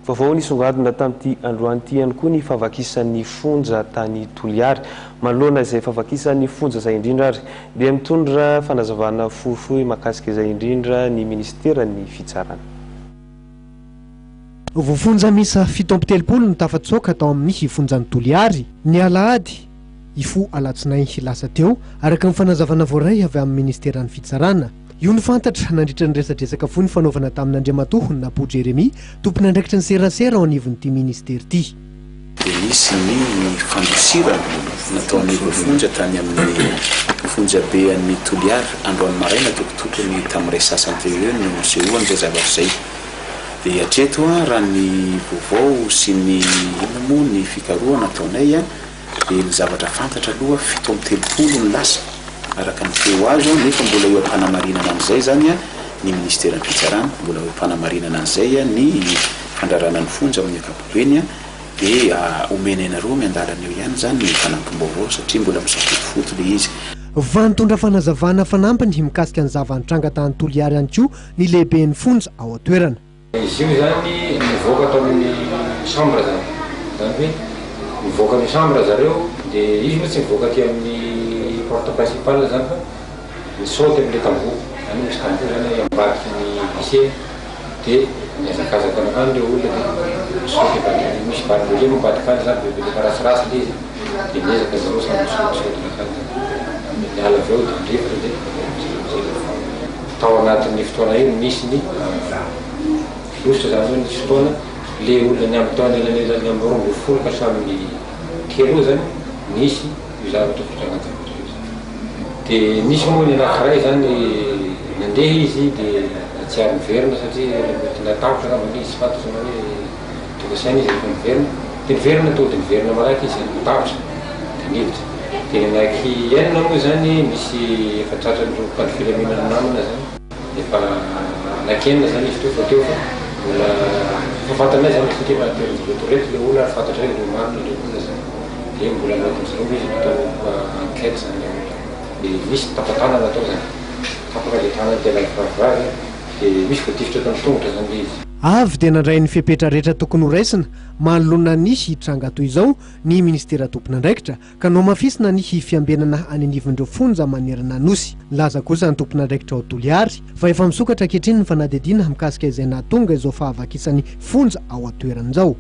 Vaovao nisongadina tamin'ity androany ity ihany koa ny fahavakisan'ny fonja tany Toliary. Manoloana izay fahavakisan'ny fonja izay indrindra ary dia mitondra fanazavana fohifohy mahakasika izay indrindra ny minisiteran'ny Fitsarana. Voafonja miisa 37 no tafatsoaka tao amin'ny fonjan'i Toliary, ny alahady hifoha alatsinainy lasa teo, araka ny fanazavana voaray avy amin'ny minisiteran'ny Fitsarana. Io no fantatra nandritra ny resadresaka fohy nifanaovana tamin'Andriamatoa Napo Jeremie, tompon'andraikitry ny serasera ao anivon'ity minisitera ity. Dia nisy ny fandosirana nataon'ny voafonja tany amin'ny fonjabe an'i Toliara androany maraina tokotokony tamin'ny iray sasany teo eo no nisehoan'izay zavatra izay. Dia hatreto raha ny vaovao sy ny inona moa ny fikarohana ataonay Dia ny zavatra fantatra aloha 37 no lasa araka ny feo azo nefa mbola eo am-panamarinana an'izay izany ny minisiteran'ny fitsarana, mbola eo am-panamarinana an'izay ny fandrarana ny fonja amin'ny ankapobeny dia omenay anareo miandalana eo ihany izany ny fanampim-baovao satria mbola misafotofoto ilay izy. Fa nitondra fanazavana fanampiny mikasika ny zava-nitranga tany Toliary ihany koa ny lehiben'ny fonja ao an-toerana. Izy io izany nivoaka tao amin'ny chambre izany, izany hoe nivoaka ny chambre zareo dia izy moa tsy nivoaka aty amin'ny porte principale izany fa ni-saute amin'ilay tamboho, izany hoe misy tamboho izany ambadiky ny lycée dia nihazakazaka nankany ilay olona dia ni-saute avy any, misy barbelé moa ambadika any izany, barbelé efa ratsiratsy ilay izy dia niezaka zareo samy ni-saute nankany izany, dia niala avy eo dia nirifatra dia izay amizay ilay Tao anatin'ny fotoana io nisy ny lositra izany hoe nisy fotoana le olona niampy tao anelanelan'ny amin'ny 12 ka hatramin'ny 3 eo zany nisy io zavatra fitrangan-javatra io zany. De nisy moa ny anankiray zany nandeha izy de nahatsiaro niverina satria mety natahotra angamba izy tsy fantatro na hoe tonga saina izy rehefa niverina. De niverina tonga de niverina malaky izy natahotra de niditra. Dia ny anaky enina moa izany misy efa tratran'ireo mpitandro filaminana namana izany, efa anaky enina izany izy teo fa teo fa mbola efa fantanay izany satria efa naterin-dry zareo tourette ilay olona ary fantatray ireo marina ilay olona izany dia mbola anatin-dry zareo izy natao enquête izany ilay olona. Dia misy ny tapa-tanana atao izany, tapaka ilay tanana ilay vavivavy dia misy voatifitra tamin'ny tongotra izany ilay izy. Avy dia nandray ny fepetra rehetra tokony horaisina manoloana ny tranga toy izao ny minisitera tompon'andraikitra ka nohamafisina ny fiambenana any anivon'ireo fonja manerana Nosy. Nilaza kosa ny tompon'andraikitra ao Toliary fa efa misokatra ankehitriny ny fanadihadiana mikasika izay nahatonga izao fahavakisan'ny fonja ao an-toerana izao.